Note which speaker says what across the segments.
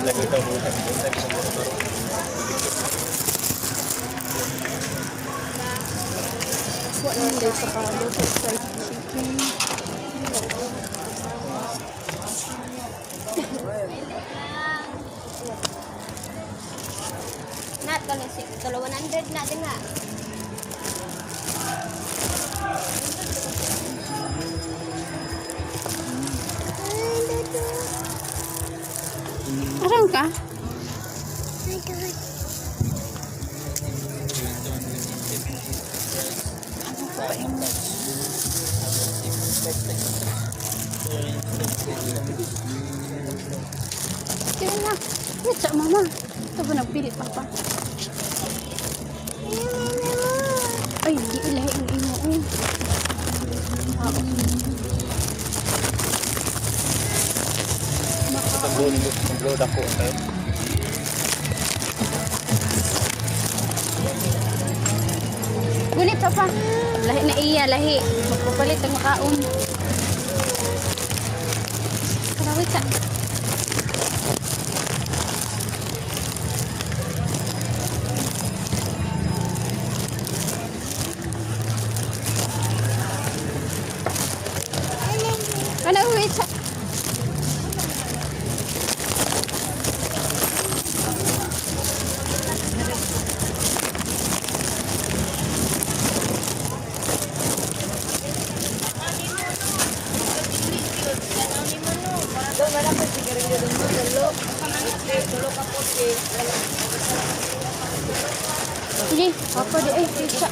Speaker 1: Lagi ka mo sa sa.
Speaker 2: Wa naman dahil sa kaluto fried chicken.
Speaker 3: Na, tulo, tulo 100 na din nga.
Speaker 2: Asan ka? Kaya na. Wait sa mama. Ito ba nagpilit, papa? Ay, di ilahi ang imo. Oh.
Speaker 1: Paglo nimo, paglo dako tayo.
Speaker 2: Gunit, papa. Lahi na iya, lahi. Magpapalit ang makaon. Tara, wait sa. Ano, wait sa. Sige, papa di ay, wait sa.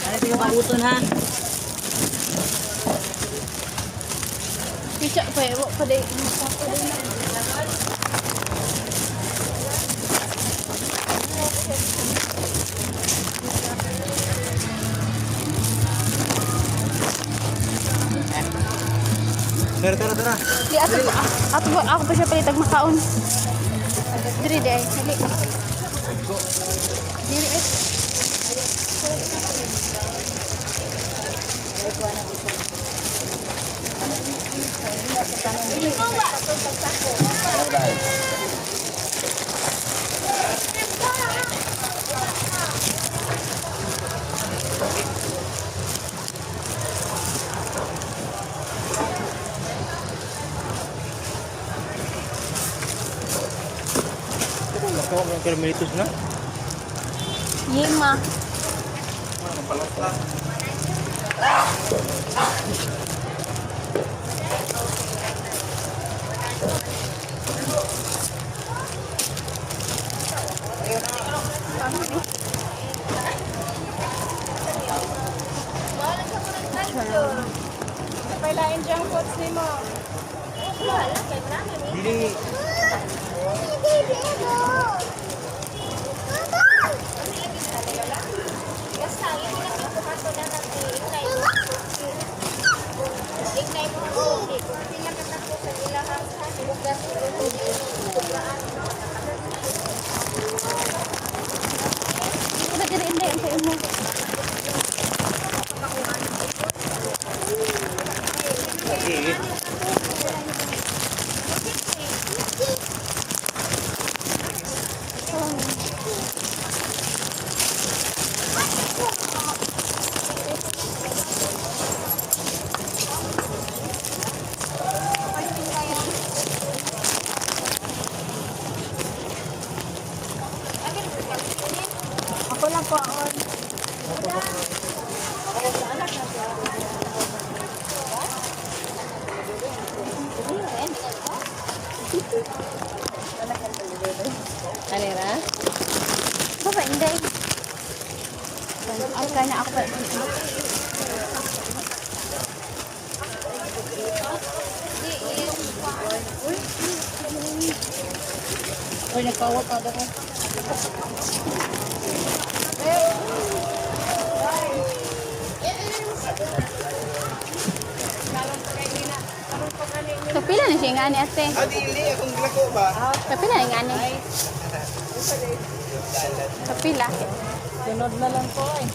Speaker 4: Ano yung kauton ha?
Speaker 2: Wait sa, pa, wa pa di. Papa di na.
Speaker 1: Tara, tara, tara.
Speaker 2: Di ato ba, ato ba, ako pa siya palitag makaon. Diri di ay, dali. Diri ay.
Speaker 1: Nakawa mo Carmelitos na.
Speaker 2: Yema.
Speaker 4: Pailain diyang pots ni mo.
Speaker 1: Dili.
Speaker 3: Basta, yun lang yung buhato na natin. Ignite. Ignite mo ang tubig. Kung sila katapos sa ilahang sa bugas, sobraan.
Speaker 2: Ito diri hindi ang sa imo.
Speaker 1: Eh.
Speaker 3: Ako lang po ako.
Speaker 4: Ano ra?
Speaker 2: Baba hindi. Ay kana ako pa.
Speaker 4: Uy, nagpawag ka daw.
Speaker 2: Kapila na siya nga ni ate.
Speaker 1: Ah, dili akong glako ba?
Speaker 2: Kapila na nga ni. Kapila.
Speaker 4: Sunod na lang po eh.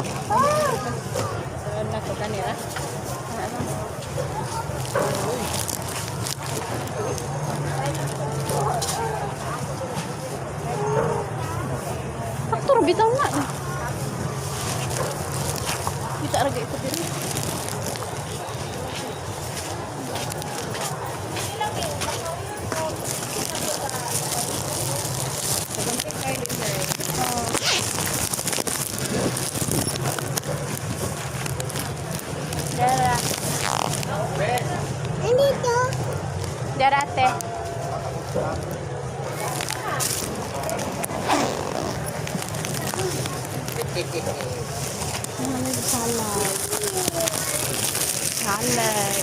Speaker 4: Sunod na ko kanila.
Speaker 2: Ano? Bitaw na. Kita ra ito diri. Dara. Dara, ate. Salad. Salad.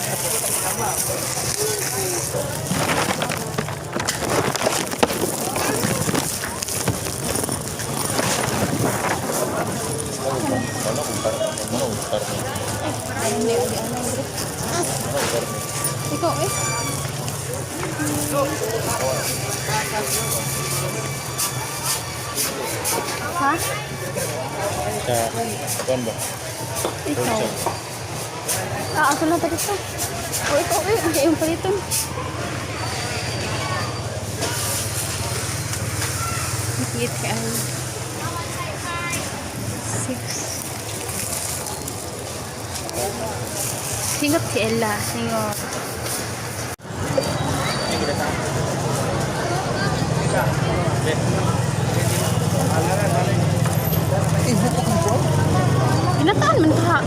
Speaker 2: Hindi, hindi, ano, hindi. Ikaw eh. Ha?
Speaker 1: Sa, kuan ba?
Speaker 2: Ikaw. Ah, ako lang pa dito. O, ikaw eh. Ang iyong paliton. Cute ka. Six. Singot si Ella. Singot. Ginataan man ka.